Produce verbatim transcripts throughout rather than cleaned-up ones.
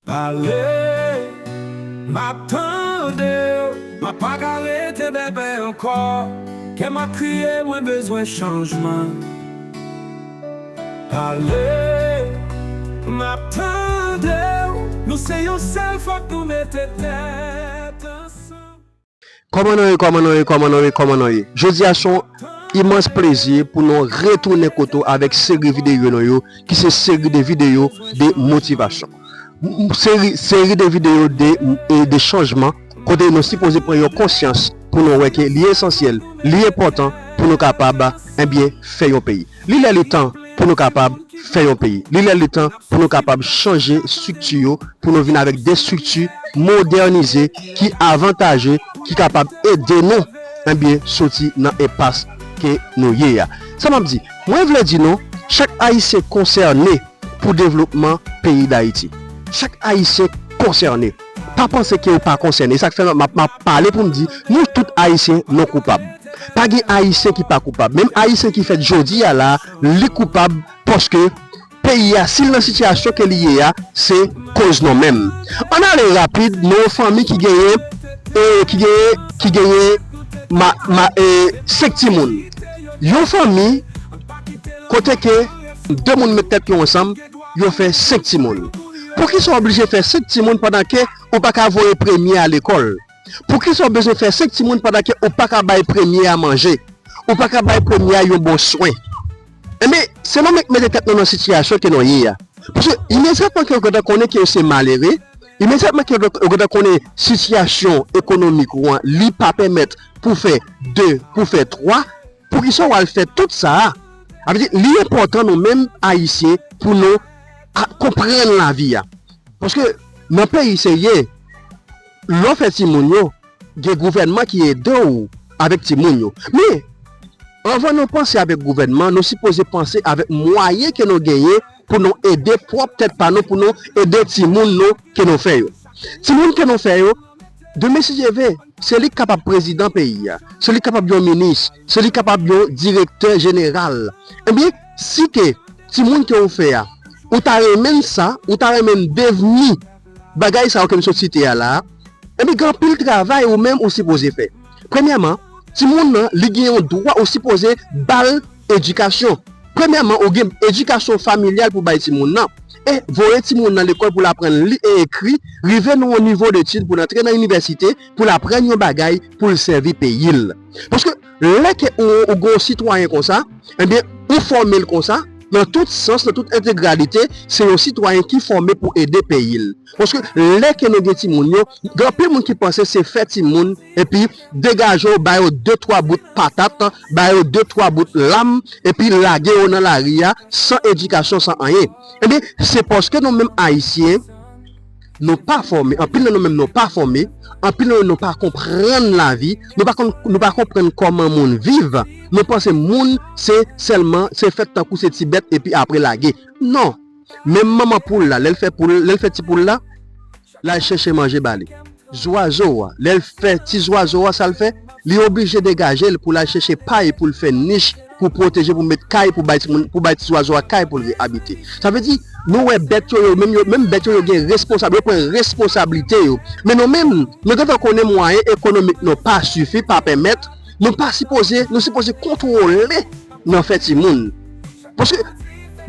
Pale, m ap tande w. Mwen pa ka rete bèbè ankò. Kè m ap kriye, mwen bezwen chanjman. Pale, m ap tande w. Nou se yon sèl, fòk nou mete tèt ansanm. Kòman nou ye, kòman nou ye, kòman nou ye, kòman nou ye? Jodi a se yon imans plezi pou nou retounen kote w avèk seri videyo nou yo, ki se seri de videyo de motivasyon. M, m, seri, seri de videyo de, e de chanjman, kote nou sipoze pran yon konsyans pou nou wè ke li esansyèl, li enpòtan pou nou kapab, ebyen, fè yon peyi. Li lè li tan pou nou kapab fè yon peyi. Li lè li tan pou nou kapab chanje estrikti yo, pou nou vin avèk de estrikti modènize ki avantaje, ki kapab ede nou, ebyen, soti nan enpas ke nou ye a. Sa m ap di, mwen vle di nou, chak Ayisyen konsène pou devlopman peyi Dayiti. Chak Ayisyen konsène. Pa panse ke ou pa konsène. E sa k fè m ap, m ap pale pou m di, nou tout Ayisyen, nou koupab. Pa gen Ayisyen ki pa koupab. Menm Ayisyen ki fèt jodi a la, li koupab paske peyi a, si l nan sitiyasyon ke li ye a, se koz nou menm. Ann ale rapid nan yon fanmi ki genyen, e, ki genyen, ki genyen ma, ma, e, senk timoun. Yon fanmi kote ke de moun met tèt yo ansanm, yo fè senk timoun. Poukisa w oblije fè senk timoun pandan ke ou pa ka voye premye a lekòl? Poukisa w bezwen fè senk timoun pandan ke ou pa ka bay premye a manje? Ou pa ka bay premye a yon bon swen? Ebyen, se nou menm k mete tèt nou nan sitiyasyon ke nou ye a. Paske imedyatman ke w gentan konnen ke w se malere, imedyatman ke w gentan konnen sitiyasyon ekonomik ou an, li pa pèmèt pou fè de, pou fè twa, poukisa w al fè tout sa a? Sa vle di, li enpòtan nou menm Ayisyen pou nou a, konprann lavi a. Paske nan peyi serye, lè w fè timoun yo, gen gouvènman ki ede w avèk timoun yo. Men, anvan nou panse avèk gouvènman, nou sipoze panse avèk mwayen ke nou genyen pou nou ede pwòp tèt pa nou, pou nou ede timoun nou ke nou fè yo. Timoun ke nou fè yo, demen si Dye vle, se li k kapab prezidan peyi a, se li k kapab yon minis, se li k kapab yon direktè jeneral. Ebyen, si ke timoun ke ou fè a, ou ta renmen l sa, ou ta renmen l devni bagay sa yo ke m sot site a la a, ebyen, gen anpil travay ou menm ou sipoze fè. Premyèman, timoun nan, li gen yon dwa, ou sipoze ba l edikasyon. Premyèman, ou gen edikasyon familyal pou bay timoun nan. E voye timoun nan lekòl pou l aprann li e ekri, rive nan yon nivo detid pou l antre nan inivèsite, pou l aprann yon bagay, pou l sèvi peyi l. Paske lè ke ou, ou gen yon sitwayen konsa, ebyen, ou fòme l konsa, nan tout sans, nan tout entegralite, se yon sitwayen ki fòme pou ede peyi l. Paske lè ke nou gen timoun yo, gen anpil moun ki panse se fè timoun, epi degaje yo, ba yo de twa bout patat, ba yo de twa bout lam, epi lage yo nan lari a, san edikasyon, san anyen. Ebyen, se paske nou menm Ayisyen, nou pa fòme, anpil nan nou menm nou pa fòme, anpil nan nou nou pa konprann lavi, nou pa konn, nou pa konprann kòman moun viv. Nou panse moun se sèlman, se fèt tankou se ti bèt epi apre lage. Non. Menm manman poul la, lè l fè poul, lè l fè ti poul la, l al chèche manje ba li. Zwazo a, lè l fè ti zwazo a, sa l fè? Li oblije degaje l pou l al chèche pay pou l fè nich, pou pwoteje, pou met kay, pou bay timoun, pou bay ti zwazo a kay pou l abite. Sa vle di, nou wè bèt yo, yo menm, yo, menm bèt yo, yo gen responsab, yo pran responsablite yo. Men nou menm, nou gentan konnen mwayen ekonomik nou pa sifi, pa pèmèt, nou pa sipoze, nou sipoze kontwole nan fè timoun. Paske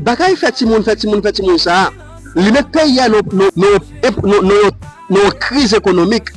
bagay fè timoun, fè timoun, fè timoun sa a, li met peyi a nan, nan, nan, nan, nan, nan yon kriz ekonomik.